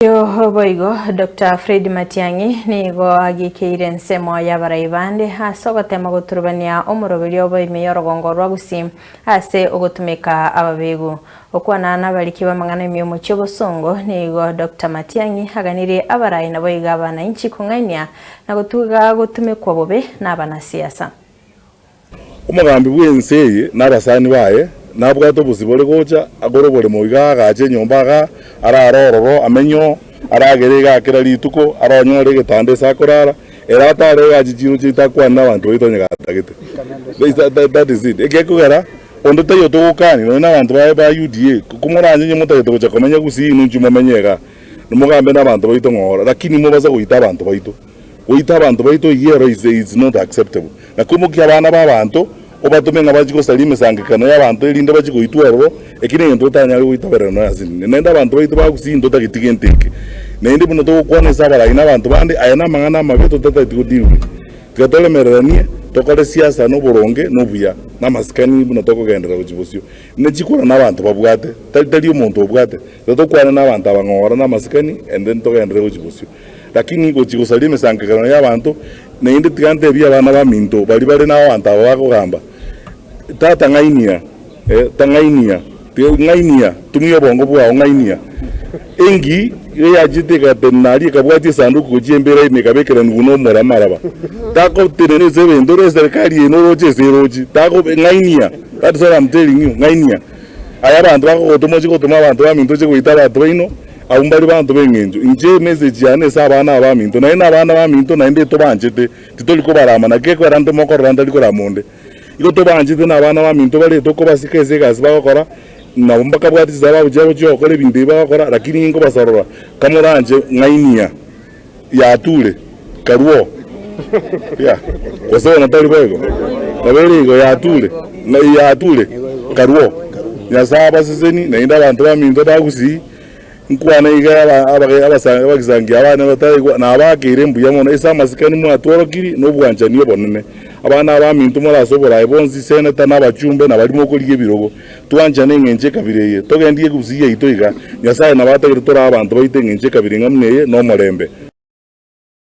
Ayio boigo, Doctor Fred Matiang'i nigo agikeire ensemo y'abarai bande ase ogotema goturubania omoroberio obo ime y'orogongo rwa Gusii ase ogotumeka ababegu. Gokwana nabariki b'amang'ana ime y'omochie obosongo, nigo Doctor Matiang'i aganirie abarai naboigo abanainchi kong'ainia na gotuga gotumekwa bobe nabanasiasa. Omogambi bw'ense eye na abasani baye nabwate obosibore gocha agore oboremo iga agache enyomba igaa, arare ororo amenye oo, aragere igaa kera rituko, aronyore egetanda ase akorara, ere atare igaa chichiiro chiaito akwane nabanto baito onye gatagete. That is it. Egekogera onde taiyo togokania nonye na abanto baye ba UDA, komoranye onye motagete gocha komenya gusii inwe inchuo momenye igaa, mogambe na abanto baito ng'ora, lakini mobasa goita abanto baito. Goita abanto baito eyio ero is is not acceptable. Na koimokia abana ba abanto obatome ng'a bachie gosaria emesangekano y'abanto erinde bachie goitwa ororo, eki negento totanyare goitaberera nonya ase nini. Naende abanto baito ba gusii ntotageti gento eke. Naende buna togokwana ase abarai na abanto bande, aya namang'ana amabe totatageti go deal with. Tiga toremereranie, tokore siasa noboronge na obuya, na amasikani buna tokogenderera gochia bosio. Ne chikura nabanto babwate, tari tari omonto obwate. Tiga tokwane nabanto aba ng'ora na amasikani and then togenderere gochia bosio. Lakini gochia gosaria emesangererekano y'abanto, naende tiga ntebie abana baminto baria bare nabaanto aba bakogamba, Tata ng'ainia, eh, tang'ainia, tiga ng'ainia, tumia obongo bwao ng'ainia. Engi iga yachete egatenena aria ekabwatia esanduku gochia embera ime ekabekeranigwa na omoro amaraba. Tagotenena ase ebento ore eserikari eye noroche ase erochi, tago ng'ainia, that is what I'm telling you, ng'ainia. Aye abanto bakogotoma ochie gotoma abanto baminto oche goita abanto baino, Abwo mbare banto b'engencho. Inche emessage yane ase abana aba baminto, naende nabana baminto, naende tobanchete, titori kobarama, naki ekwera nte mokorora ntari korama onde. Igo tobanchete na abana baminto bare tokobasika ase egasi bagokora, nabo mbakabwate chisababu chiabo chi'ogokora ebinto ebi bagokora, lakini inkobasorora, kamoranche ng'ainia yature, karwo. Yeah. Gose bono tari boigo? Nabo ere igo, yature, ng'a yature, karwo. Nyasae abaseseni, naende abanto baminto bagusii, Nkwane iga abagisangi abane bataraigwa, nabakeire mbuya mono ase amasikani mwatworokirie na obwanchani obonene. Abana abaminto more ase oboraai bonsi, seneta na abachumbe, na baria mokorigia ebirogo, twanchane engencho ekabira eye, togendie egusii yaito iga. Nyasae nabo atagete torae abanto baito engencho ekabira ing'a buna eye nomorembe.